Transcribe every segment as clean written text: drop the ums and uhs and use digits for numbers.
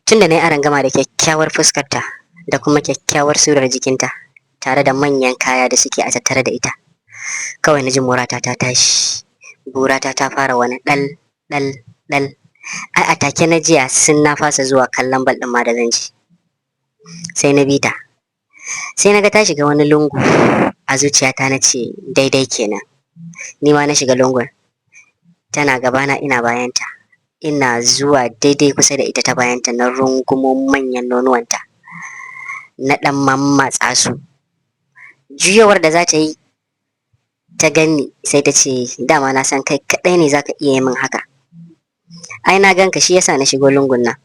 Tunda na yi arangama da kyakkyawar fuskarta da kuma kyakkyawar surar jikinta tare da manyan kaya da suke a tattare da ita, kawai na ji morata ta tashi, burata ta fara wani ɗal ɗal ɗal. Ai a take na jiya sun na fasa zuwa kallon bal ɗin ma da zan je. Sai na bi ta, sai na ga ta shiga wani lungu. A zuciyata na ce, daidai kenan. Ni ma na shiga lungun, tana gabana ina bayanta. Ina zuwa daidai kusa da ita ta bayanta, na rungumo manyan nonuwanta, na ɗan mammatsa su. Juyawar da za ta yi ta ganni, sai ta ce, "Dama na san kai kaɗai ne za ka iya yi min haka. Ai na ganka, shi yasa na shigo lungun nan.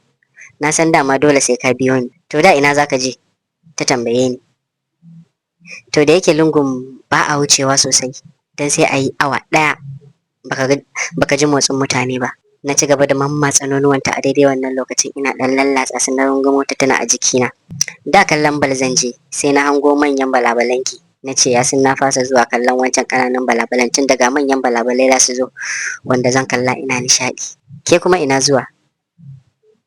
Na san dama dole sai ka biyo ni. To da ina za ka je?" ta tambaye ni. To da yake lungun ba a wucewa sosai, don sai a yi awa ɗaya baka ji motsin mutane ba. Na ci gaba da mammatsa nonuwanta. A daidai wannan lokacin ina ɗan lallatsa su, na rungumo ta tana a jikina. Da kallon bal zan je, sai na hango manyan balabalanki. Na ce, yasin na fasa zuwa kallon wancan ƙananan balabalan, tun daga manyan balabalai za su zo wanda zan kalla ina nishaɗi. Ke kuma ina zuwa?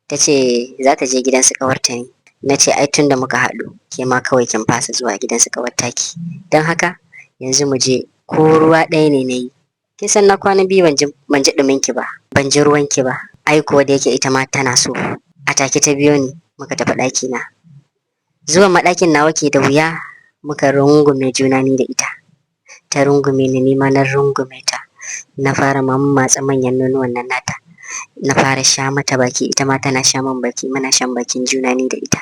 Ta ce za ta je gidan su ƙawarta ne. Na ce, ai tun da muka haɗu, ke ma kawai kin fasa zuwa gidan su ƙawarta ki. Don haka yanzu mu je, ko ruwa ɗaya ne na yi. Kin san na kwana 2 ban ji ɗumin ki ba, ban ji ruwan ki ba. Ai kuwa da yake ita ma tana so, a take ta biyo ni muka tafi ɗaki na. Zuwan maɗakin nawa ke da wuya, muka rungume juna ni da ita. Ta rungume ni, ni ma na rungume ta. Na fara mammatsa manyan nonuwan nan nata, na fara sha mata baki, ita ma tana sha min baki. Muna shan bakin juna ni da ita.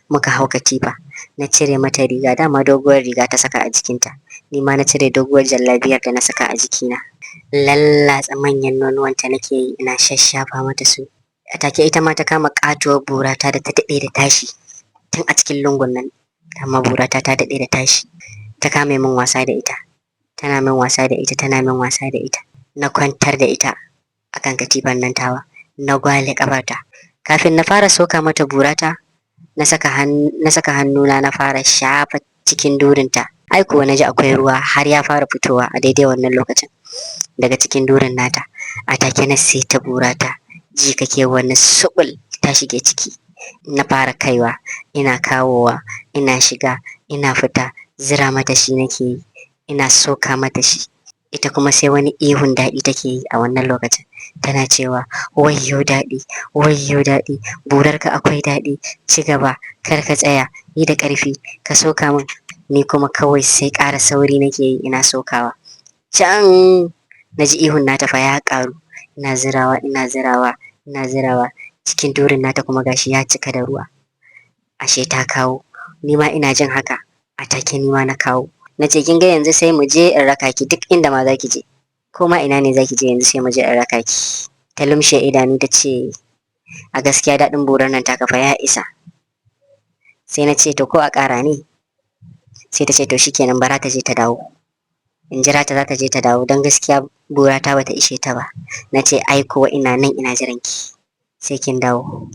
Muka hau katifa, na cire mata riga. Dama doguwar riga ta saka a jikinta. Ni ma na cire doguwar jallabiyar da na saka a jikina. Lallatsa manyan nonuwanta nake yi, ina shashafa mata su. A take ita ma ta kama katuwar burata da ta daɗe da tashi tun a cikin lungun nan. Amma burata ta daɗe da tashi. Ta kama min wasa da ita, tana min wasa da ita, tana min wasa da ita. Na kwantar da ita akan katifan nan tawa, na gwale kafarta. Kafin na fara soka mata burata, na saka hannuna na fara shafa cikin durinta. Ai kuwa na ji akwai ruwa har ya fara fitowa a daidai wannan lokacin daga cikin durin nata. A take na ta burata, ji kake wani subul ta shige ciki. Na fara kaiwa ina kawowa, ina shiga ina fita, zira mata shi nake yi, ina soka mata shi. Ita kuma sai wani ihun daɗi take yi a wannan lokacin, tana cewa, "Wayyo daɗi, wayyo daɗi, burarka akwai daɗi, ci gaba, kar ka tsaya, yi da ƙarfi ka soka min." Ni kuma kawai sai ƙara sauri nake yi ina sokawa. Can na ji ihun nata fa ya ƙaru. Ina zirawa, ina zirawa, ina zirawa cikin durin nata, kuma gashi ya cika da ruwa. Ashe ta kawo. Ni ma ina jin haka, a take ni ma na kawo. Na ce, "Kin ga yanzu sai mu je in raka ki duk inda ma za ki je, ko ma ina ne za ki je, yanzu sai mu je in raka ki." Ta lumshe idanu ta ce, "A gaskiya daɗin burar nan ta kafa ya isa." Sai na ce, "To ko a ƙara ne?" Sai ta ce to shikenan, bara ta je ta dawo, in jira ta, za ta je ta dawo, don gaskiya burata bata ishe ta ba. Na ce, ai kuwa ina nan ina jiran ki, sai kin dawo.